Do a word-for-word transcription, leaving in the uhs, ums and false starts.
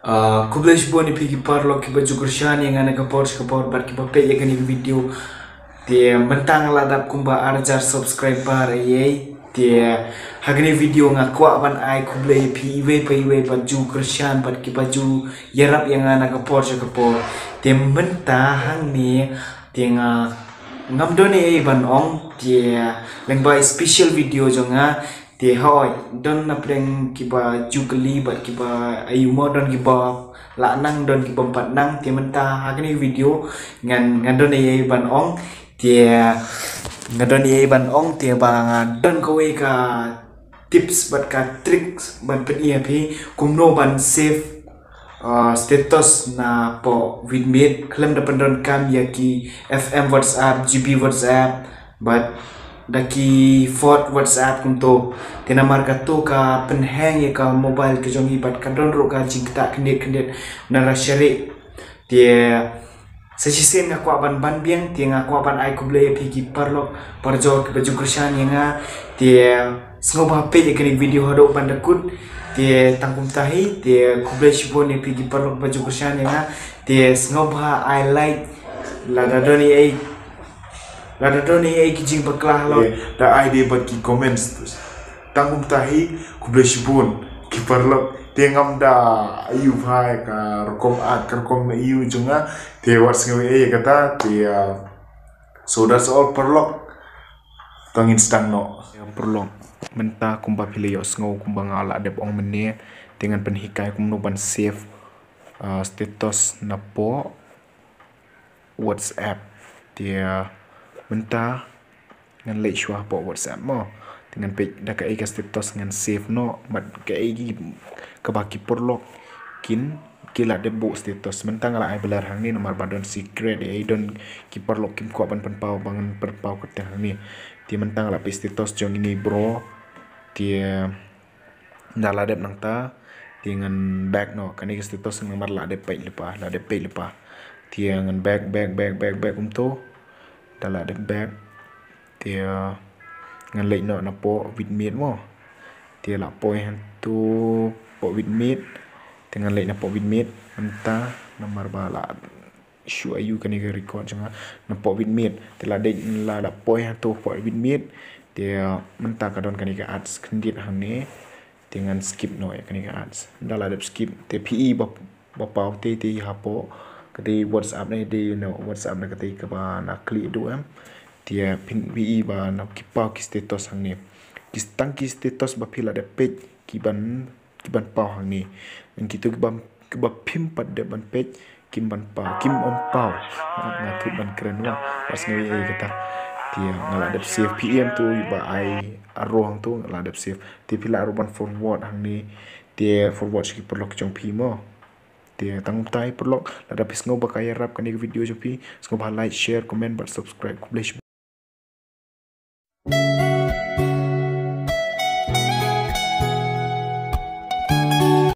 Ah, khublei shibun ïa phi ki paralok kiba ju kyrshan ïa nga na ka por sha ka por bad kiba peit ïa kane ka video. Te mynta nga la dap kumba ar hajar subscriber ïa. Te ha kane video nga kwah ban ai khublei ïa phi iwei pa iwei bad ju kyrshan bad kiba ju ïarap ïa nga na ka por sha ka por. Te mynta hangne te nga ngam don ei ei ban ong te lyngba special video jong nga. Te hoi, don na pdeng kiba ju kylli bad kiba ayu mo, don kiba lah nang, don kiba ym pat nang. Te mynta ha kane video ngan, ngan don ei ei ban ong. Te nga don ei ei ban ong te ba nga don kawei ka tips bad ka tricks ban pyni ïa phi kumno ban save ah, status na poh Vidmate, khlem da pyndonkam ïa ki F M WhatsApp, G B WhatsApp bad da ki Ford WhatsApp kumto. Te namar kato ka pynheng ïa ka mobile ka jong i bad ka don ruh ka jingktah khyndiat khyndiat na ra shari. Te sa shisien nga kwah ban ban biang, te nga kwah ban ai khublei ïa phi ki paralok parajor kiba ju kyrshan ïa nga. Te sngewbha peit ïa kane ka video haduh ban da kut. Te tang kumta hi, te khublei shibun ïa phi ki paralok ba ju kyrshan ïa nga. Te sngewbha ai like lada don ei ei, lada don ei ei ki jingbakla halor, da ai dei bad ki comments. Tang kumta hi, khublei shibun ki paralok. Te ngam da ayu bha ïa ka rukom ad, ka rukom ayu jong nga. Te wat sngew ei ei ïa kata. Te ah, so that's all paralok. To ngin sdang noh. Ïa paralok, mynta kumba phi la ïohsngew kumba nga la dep ong mynne, te ngan pynhikai kumno ban save ah, status na poh WhatsApp. Te ah, mynta ngan leit shuwa poh WhatsApp mo. Te ngan peit da kaei ka status ngan save noh bad kaei kaba ki paralok kin, ki la dep buh status. Mynta nga la ai blur hangne namar ba don secret, eh, don ki paralok kim kwah ban pynpaw, ba ngan pynpaw kyrteng hangne. Te mynta nga la peit status jong ine i bro. Te ah, da la dep nangta, te ngan back noh. Kane ka status namar la dep peit lypa, la dep peit lypa. Te ngan back, back, back, back, back kumto. Da la dep back, te ah, ngan leit noh na poh Vidmate mo. Te la poi hangto poh Vidmate. Te ngan leit na poh Vidmate mynta namar ba la shu ayu kane ka record jong nga. Na poh Vidmate, te la dep, la dep poi hangto poh Vidmate. Te ah, mynta ka don kane ka ads khyndiat hangne. Te ngan skip noh ïa kane ka ads. Da la dep skip, te phi i ba, ba paw tei tei hapoh katei WhatsApp ne, dei na WhatsApp ne katei kaba na click duh em. Te phin, phi i ba na ki paw ki status hangne. Ki tang ki status ba phi la dep peit ki ban, ki ban paw hangne. Ngan kito kiba, kiba phim pat dep ban peit kim ban paw, kim ym paw. Nga thut ban kren wa, wat sngew ei ei ïa kata. Te nga la dep save, phi i em to ba ai arong to nga la dep save. Te phi lah ruh ban forward hangne. Te forward sha ki paralok jong phi mo. Te tang kumta hi paralok, lada phi sngew ba ka ïarap kane ka video jong phi, sngewbha like, share, comment bad subscribe. Khublei shibun.